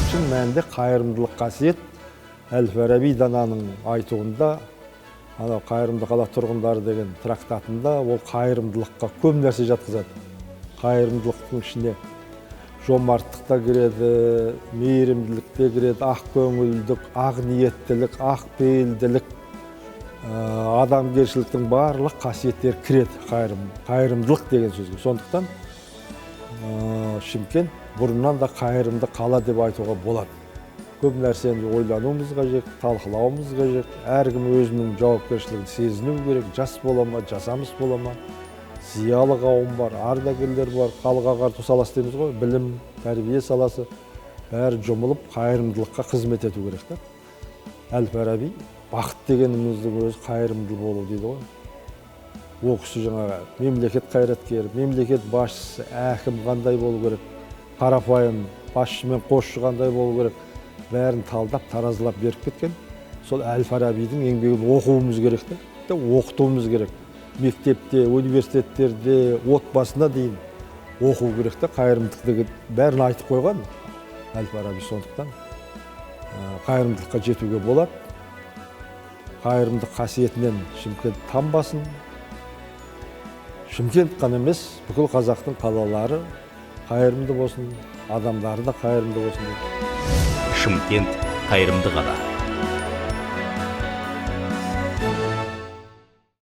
Шын мәнінде қайырымдылық қасиет Әл-Фараби дананың айтуында, анау «Қайырымды қала тұрғындары» деген трактатында ол қайырымдылыққа көп нәрсе жатқызады. Қайырымдылықтың ішіне жомарттық та кіреді, мейірімділік те кіреді, ақ көңілдік, ақ ниеттілік, ақ пейілділік, адамгершіліктің барлық қасиеттері кіреді қайырымдылық деген сөзге. Сондықтан Шымкент бұрыннан да қайырымды қала деп айтуға болады. Көп нәрсені ойлануымыз қажет, талқылауымыз қажет. Әркім өзінің жауапкершілігін сезіну керек. Жас бола ма, жасамыс бола ма, зиялы қауым бар, ардагерлер бар, халық ағарту саласы дейміз ғой, білім, тәрбие саласы, бәрі жұмылып қайырымдылыққа қызмет ету керек та. Әл Фараби бақыт дегеніміздің өзі қайырымды болу дейді ғой. Ол кісі жаңағы мемлекет қайраткері, мемлекет басшысы, әкім қандай болу керек, қарапайым басшы мен қосшы қандай болу керек, бәрін талдап, таразылап беріп кеткен. Сол Әл Фарабидің еңбегін оқуымыз керек та, оқытуымыз керек. Мектепте, университеттерде, отбасына дейін оқу керек та. Қайырымдылық деген бәрін айтып қойған Әл Фараби. Сондықтан қайырымдылыққа жетуге болады. Қайырымдылық қасиетінен Шымкент танбасын. Шымкент қана емес, бүкіл қазақтың қалалары қайырымды болсын, адамдары да қайырымды болсын деп. Шымкент – қайырымды қала.